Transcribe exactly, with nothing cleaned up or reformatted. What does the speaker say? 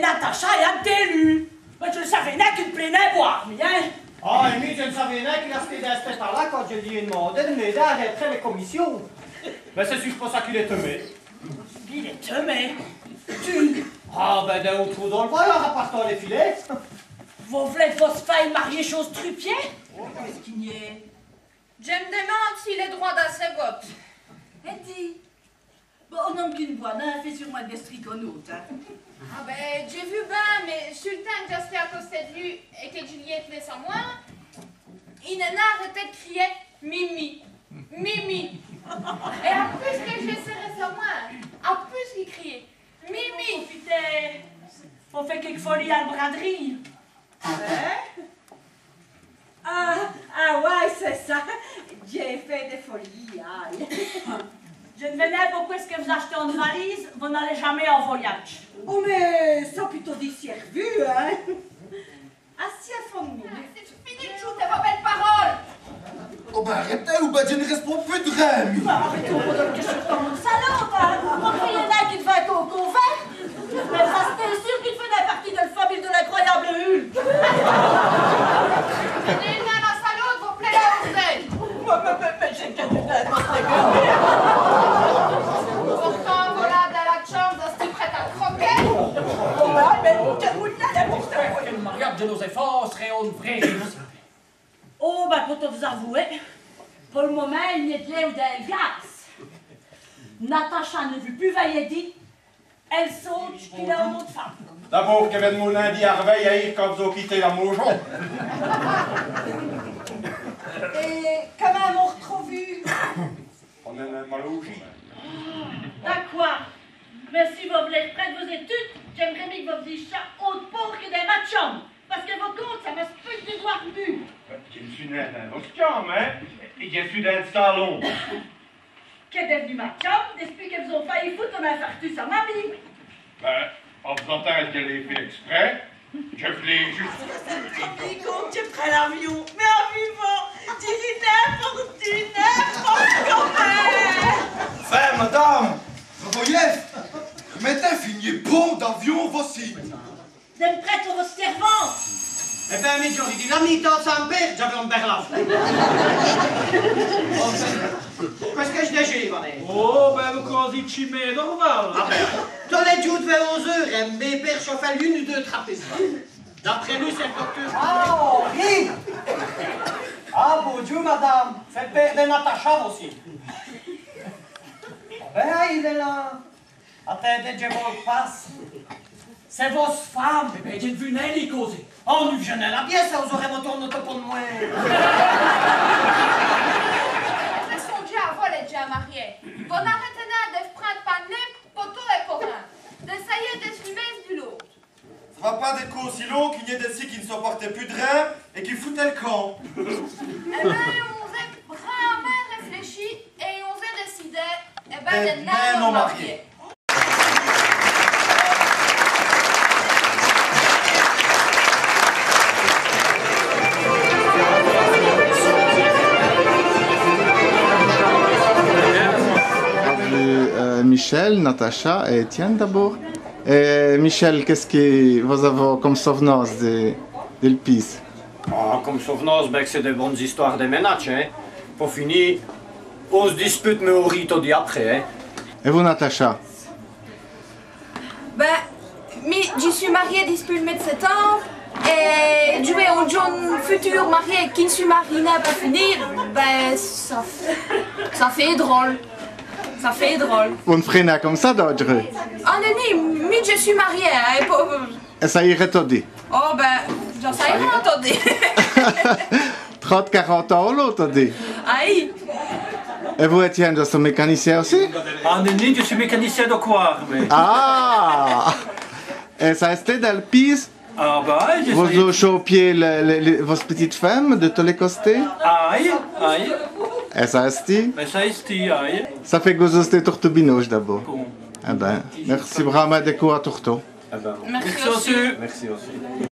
Natacha èst ène têleûwe. Mins dji n' saveu nin qu'i p'leut bwâre, mi, hin. Ah, èt mi, dji n' saveu nin qu'il èstot dins cisse pètale-là quand dji lî d'mandeu d'm'êder a rintrer lès comissions. Mins c'èst sûr'mint po ça qu'il èst timide. Il èst timide. Timide. Ah, bin, d'on trau dins l' vôye, in rapartant lès filèts. Vos v'lèz vos fé marier chôse trupiè ? Oh, qu'èst-ce qu'i gn-a ? Dji m' dimande s'il èst drwat dins sès botes. Èt di, bon, on-ome qui n' bwèt nin, fét sûr'mint l' gastrite on-ôte, hin. Ah bin, dj'é vèyu bin, mins su l' timps qui dj'èsteu a costé d' li èt qui dj' lî é tnu sa mwin, i n'a nin arèté d' criyî : Mimi, Mimi. Èt a pus qui dj'èssèreû sa mwin, a pus qu'i criyît : Mimi. Purtand, vos fèz quéquefèye dès folîyes al bradrîye. Hin ? Ah, ah wè, c'èst ça. Dji fé dès folîyes, ây. Dji n' vèyeu nin poqwè ç' qui vos achetèz one valîje, vos n'alèz jamés è voyadje. Oh, mins ça pout ossi sèrvu, hin. Assèz, fon d' mi. C'èst fini d' choûter vos bèles paroles. Oh bin, arètèz, ou bin dji n' rèspond pus d' rin, mi. Bin, arètèz, on pôreut quéchî come one salôte, hin. On n' vèyèt nin qu'i d'vint co covèrt. Mins ça, c'èst sûr qu'i fét partie dèl famile dè l'incroyâbe Hulk. Nèni, la salôte, vos plèz la hourdèye. Mins, mins, mins, mins, dji n' gn-a nin d' hourdèye. Pourtant, vos-la dins la tchambe, dji su prèt' a l' croquer. Oh, mins, mins, dji n' vou nin d' hourdèye. Èst-ce qui l' mariâdje di nos-èfants sèreut one vraîye réusséte ? Oh, bin, po tot v's-avouwer, po l' momint, i gn-a d' l'êwe dins l' gaz. Natacha n' vout pus vèy èdi, èle sotche qu'il èst one ôte feume. D'abôrd, qui vos-èvèz d'mindé a r'vèy ayi quand v's-avoz quitté la maujon ? Èt comint m' r'troûve ? On-èst dins l' maloji. D'acwè. Mins si vos v'lèz r'prinde vos-ètudes, dj'in.m'reu mia qu' vos v'nîjîz cha ôte pôrt qui dins m' tchambe. Pace qui vos comptez, ça m' spète di dwârmu. Bin, dji n' su nin dins vo tchambe, hin. Dji su dins l' salon. Qu'èst div'nu m' tchambe dispûs qui v's-ont fayi foute on infarctus a m' mami ? Bin, on v's-a dit qu'èle l'a fét èxprès. Dji v'leûve jusse... Dji prins l'avion, mins a vivant, dji di n'importe, n'importe comint. Enfin, madame, vos vèyèz, mètèz fine pont d'avion, voci. Dji m' prinde po vo sièrvante. Èt bin, mi, dj'âreu dit la mitan d' Saint-Père, dj'aveu one bèrlafre. Qu'èst-ce qui dj' d'é, Vanessa ? Oh, bin, vos cåzîz tchimé normal. Ah bin, tos lès djoûs vè onze eûres, hin, m' pére i chaufe one ou deûs trapèzes. D'après li, c'èst l' docteûr. Ah, Henri ! Ah, bondjoû, madame. Fèyèz l' pére di Natacha, voci. Bin, il èst la. Atindèz, dji vos l' passe. C'èst vosse feume. Èt bin, dji n' vou nin lî cåzer. Oh, nèni, vos-ènn' alèz bin, ça vos-aurè toûrné au pont d' mwin. Sondjèz a vos, lès djins mariés. Vos n'arètèz nin di v' prinde pa n' lèbe po tot èt po rin. Dèssayèz di s' fé mèsse d'one ôte. Ça n' va nin d' èsse ossi long qu'i gn-a di céns qui n' supôrtèt pus d' rin èt qui foutent l' camp. Èt bin, on-z-a brâmint rèflèchi èt on-z-a dècidé, èt bin, dè nin nos marier. Avou, euh, Michel, Natacha èt Étienne d'abôrd. Èt Michel, qu'èst-ce qui vos-avoz come sov'nance di, di l' pîce ? Ah, come sov'nance, bin, qu' c'èst dès bones-istwêres di mènadje, hin. Po fini, on s' dispute, mins on rît todi après, hin. Èt vous, Natacha ? Bin, mi, dji su mariéye dispûs l' mwès d' sèteme, èt djouwer on djon.ne futur marié qui n' su marîye nin po fini, bin, ça, ça fét drole. Ça fét drole. Vos n' f'rîz nin come ça, dins l' drole. Ah nèni, mi, dji su mariéye, hin, èt po... Èt ça îrè todi ? Oh bin, ça îrè todi. Trinte, quarante ans on-z-a todi. Ayi. Èt vous, Étienne, vos-èstoz mécanicién ossi ? Ah nèni, dji su mécanicién do cwârp, mi. Ah. Èt ça èsteût dins l' pîce ? Ah bin, dji... Vos-ôtoz chopyî lès, lès, lès, vosse pitite feume di tos lès costés ? Ayi, ayi. Èt ça èsteût ? Èt ça èsteût, ayi. Ça fét qu' vos-èstoz tortos binaujes d'abôrd. Bon. Èt bin, mèrci brâmint dès côps a tortos. Èt bin, mèrci ossi. Mèrci ossi.